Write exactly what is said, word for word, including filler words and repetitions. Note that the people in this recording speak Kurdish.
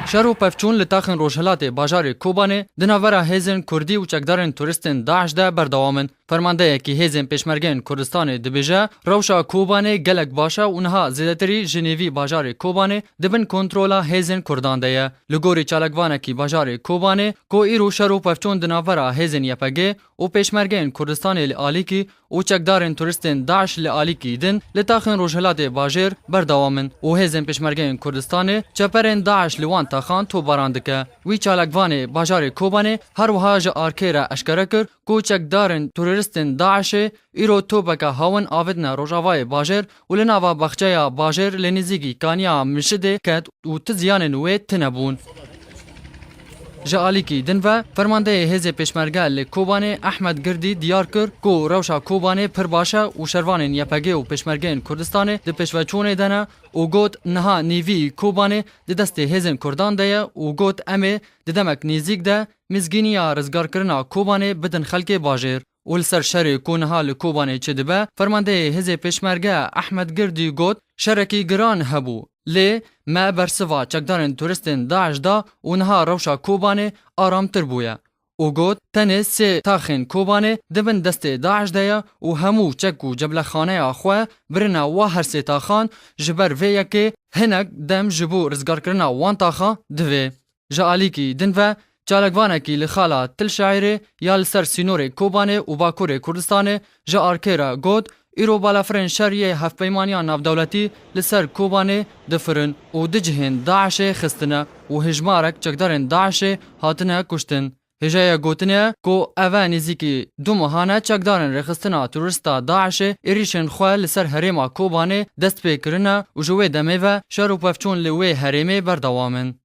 Şer û pevçûn li taxên rojhilatê bajarê Kobanê di navbera hêzên Kurdî û çekdarên turistên DAIŞ de berdewam in. Fermandeyekî hêzên Pêşmergeyên Kurdistanê dibêje, rewşa Kobanê gelek baş e û niha zêdetirî ji nêvî bajarê Kobanê di bin kontrola hêzên Kurdan de ye. Li gorî çalakvanekî bajarê Kobanê, ku îro şer û pevçûn di navbera hêzên YPG û Pêşmergeyên Kurdistanê li alîkî û çekdarên turistên DAIŞ li alîkî din li taxên rojhilatê bajêr berdewam in û hêzên Pêşmergeyên Kurdistanê çeperên DAIŞ li wan taxan topbaran dike. Wî çalakvanê bajarê Kobanê her wiha ji arkê re eşkere kir ku çekdarên terorîstên DAIŞê îro topeke hawin avêtine rojavayê bajêr û li nava baxçeya bajêr li nêzîkî kaniya Mişidê ket û ti ziyanên wê tune bûn. Ji alîkî din ve, fermandeyê hêzê pêşmerge li Kobanê Ehmed Girdî diyar kir ku rewşa Kobanê pir baş e û şervanên YPG û pêşmergeyên Kurdistanê di pêşveçûnê de ne û got, niha nêvî Kobanê di destê hêzên Kurdan de ye û got, em ê di demek nêzîk de mizgîniya rizgarkirina Kobanê bidin xelkê bajêr. Û li ser şerê ku niha li Kobanê çêdibe, fermandeyê hêzê pêşmerge Ehmed Girdî got, şerekî giran hebû, lê me bersiva çekdarên turistên DAIŞ da û niha rewşa Kobanê aramtir bûye. Û got, tenê sê taxên Kobanê di bin destê DAIŞ de ye û hemû çek û ceblexaneya xwe birine wa her sê taxan, ji ber vê yekê hinek dem ji bo rizgarkirina wan taxa divê. Ji alîkî din ve, çalakvanekî li xala Til Şaîrê ya li ser sînorê Kobanê û Bakurê Kurdistanê ji arkê re got, îro balafirên şer yê hevpeymaniya navdewletî li ser Kobanê difirin û di cihên DAIŞê xistine û hêjmarek çekdarên DAIŞê hatine kuştin. Hêjayê gotinê ye ku eve nêzîkî du mehan e çekdarên rêxistina terorîsta DAIŞê êrîşên xwe li ser herêma Kobanê dest pê kirine û ji wê demê ve şer û pevçûn li wê herêmê berdewam in.